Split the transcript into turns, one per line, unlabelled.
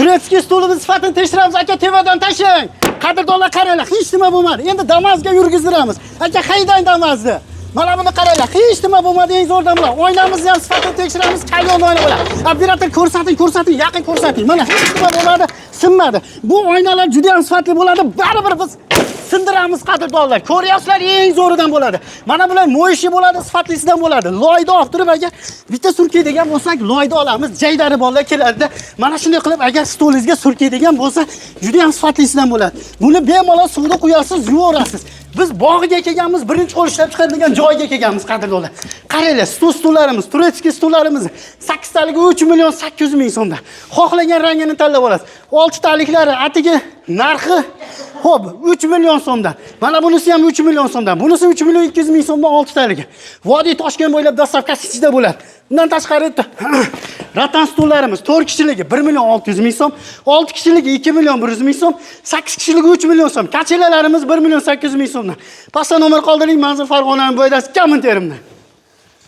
Турецкий stulimiz sifatini tekshiramiz, aka, tevadan tashlang. Qadrdonlar, qaranglar, hech nima bo'lmadi. Endi Damazga yurgizdiramiz. Aka, haydang Damazni. Mana buni qaranglar, hech nima bo'lmadi, eng zo'rdan bular. Oynamizni ham sifatini tekshiramiz, kalyon oyna bo'ladi. Operator, ko'rsating, ko'rsating, yaqin ko'rsating. Mana hech nima bo'lmadi, sinmadi. Bu oynalar juda ham sifatli bo'ladi. Baribir biz sindiramiz, qadrdonlar. Ko'ryapsizlar, eng zo'ridan bo'ladi. Mana bular моющий bo'ladi, sifatlisidan bo'ladi. Loyda olib turib, agar bitta surkaydigan bo'lsak, loyda olamiz. Jaydari bolalar keladida. Mana shunday qilib, agar stolingizga surkaydigan bo'lsa, juda ham sifatlisidan bo'ladi. Buni bemalol suvda quyasiz, yuvaverasiz. Biz bog'iga kelganmiz, birinchi qo'l ishlab chiqaradigan joyga kelganmiz, qadrdonlar. Qaranglar, stullarimiz, турецкий stullarimiz 8 taligi 3 million 800 ming so'mdan. Xohlagan rangini tanlab olasiz. 6 taliklari atigi narxi, xo'p, 3 million so'mdan. Mana bunisi ham 3 million so'mdan. Bunisi 3 million 200 ming so'mdan 6 taligi. Vodiy Toshkent bo'ylab доставка si ichida bo'ladi. Undan tashqari ratan stullarimiz 4 kishiligi 1 million 600 ming so'm, 6 kishiligi 2 million 100 ming so'm, 8 kishiligi 3 million so'm. Качеля larimiz 1 million 800 ming so'mdan. Pastda nomer qoldiring, manzil Farg'onaning bo'ydasi, Kamin terimdan.